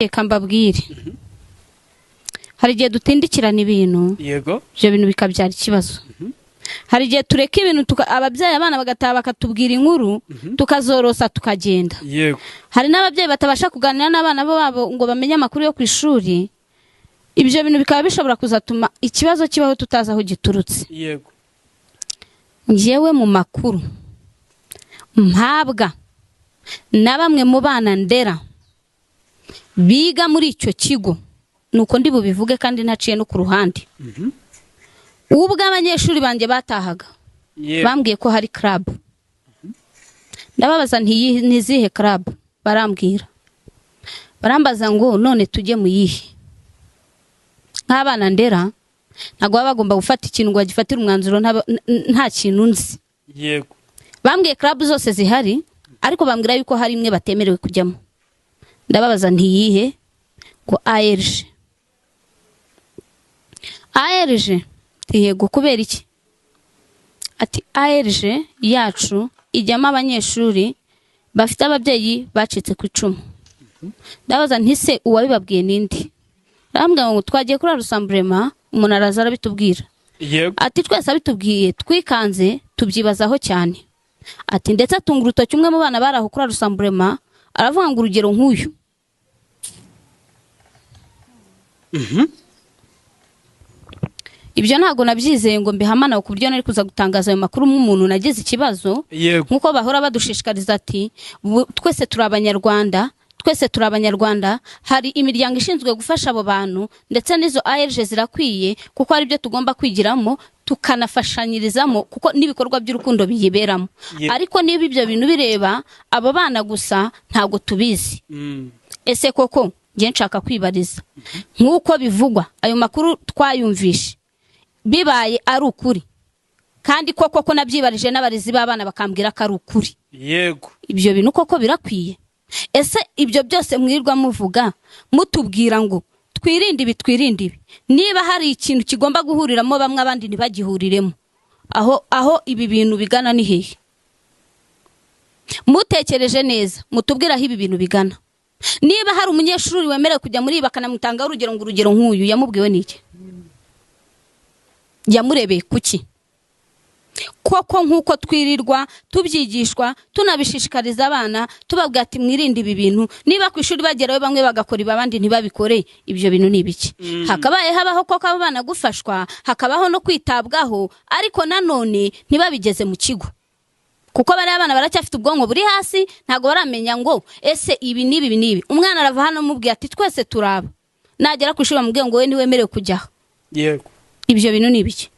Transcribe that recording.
Reka mbabwire, hari igihe dutindikirana ibintu, yego, ibyo bintu bikabyara ikibazo. Hari igihe tureka ibintu, ababyeyi abana bagataha bakatubwira inkuru, tukazorosa tukagenda. Yego. Hari n'ababyeyi batabasha kuganira n'abana babo ngo bamenye amakuru yo ku ishuri. Ibyo bintu bikaba bishobora kuzatuma ikibazo kibaho tutazi aho giturutse. Yego. Njyewe mu makuru mpabwa na bamwe mu bana ndera biga muri icyo kigo, nuko ndi bubivuge kandi ntaciye no ku ruhande. Ubwo abanyeshuri banjye batahaga, bambwiye ko hari club. Ndababaza nti nizihe club? Barambwira, barambaza ngo none tujye mu yihe? Nk'abana ndera ntabwo baba bagomba gufata ikintu ngo bagifatire umwanzuro nta kintu nzi. Yego. Bambwiye club zose zihari, ariko bambwira yuko hari imwe batemerewe kujyamo. Ndababaza nti yihe? Ngo ARG. ARG? Yego. Kubera iki? Ati ARG yacu ijyamo abanyeshuri bafite ababyeyi bacitse ku icumu. Ndabaza nti se uwabibabwiye ninde? Arambwira ngo twagiye kuri rassemblement, umuntu araza arabitubwira. Yego. Ati twese abitubwiye twikanze tubyibazaho cyane. Ati ndetse atunga urutoki umwe mu bana bari aho kuri rassemblement, aravuga ngo urugero nk'uyu. Ibyo ntago nabyizeye ngo mbihamana ku buryo nari kuza gutangaza ayo makuru nk'umuntu nagize ikibazo. Nkuko bahora badushishikariza ati twese turi abanyarwanda, twese turi abanyarwanda, hari imiryango ishinzwe gufasha abo bantu ndetse n'izo ARG zirakwiye kuko ari byo tugomba kwigiramo tukanafashanyirizamo kuko n'ibikorwa by'urukundo biyiberamo. Ariko niba ibyo bintu bireba abo bana gusa ntago tubizi. Ese koko ngiye nshaka kwibariza nkuko bivugwa ayo makuru twayumvishe bibaye ari ukuri, kandi koko ko nabyibarije n'abarezi b'abana bakambwira ko ari ukuri. Yego. Ibyo bintu koko birakwiye? Ese ibyo byose mwirirwa muvuga mutubwira ngo twirinde ibi twirinde ibi, niba hari ikintu kigomba guhuriramo bamwe abandi ntibagihuriremo, aho ibi bintu bigana ni hehe? Mutekereje neza mutubwira aho ibi bintu bigana. Niba hari umunyeshuri wemerewe kujya muri bakanamutangaho urugero ngo urugero nk'uyu yamubwiwe n'iki? Yamurebeye kuki? Koko nkuko twirirwa tubyigishwa tunabishishikariza abana tubabwira ati mwirinde ibi bintu, niba ku ishuri bagerayo bamwe bagakora ibi abandi ntibabikore, ibyo bintu ni ibiki? Hakabaye habaho koko abana gufashwa, hakabaho no kwitabwaho, ariko nanone ntibabigeze mu kigo, kuko bari abana baracyafite ubwonko buri hasi, ntago baramenya ngo ese ibi n'ibi n'ibi. Umwana arava hano mubwiye ati twese turaba, nagera ku ishuri bamubwiye ngo we ntiwemerewe kujyaho. Yego. Ibyo bintu ni ibiki?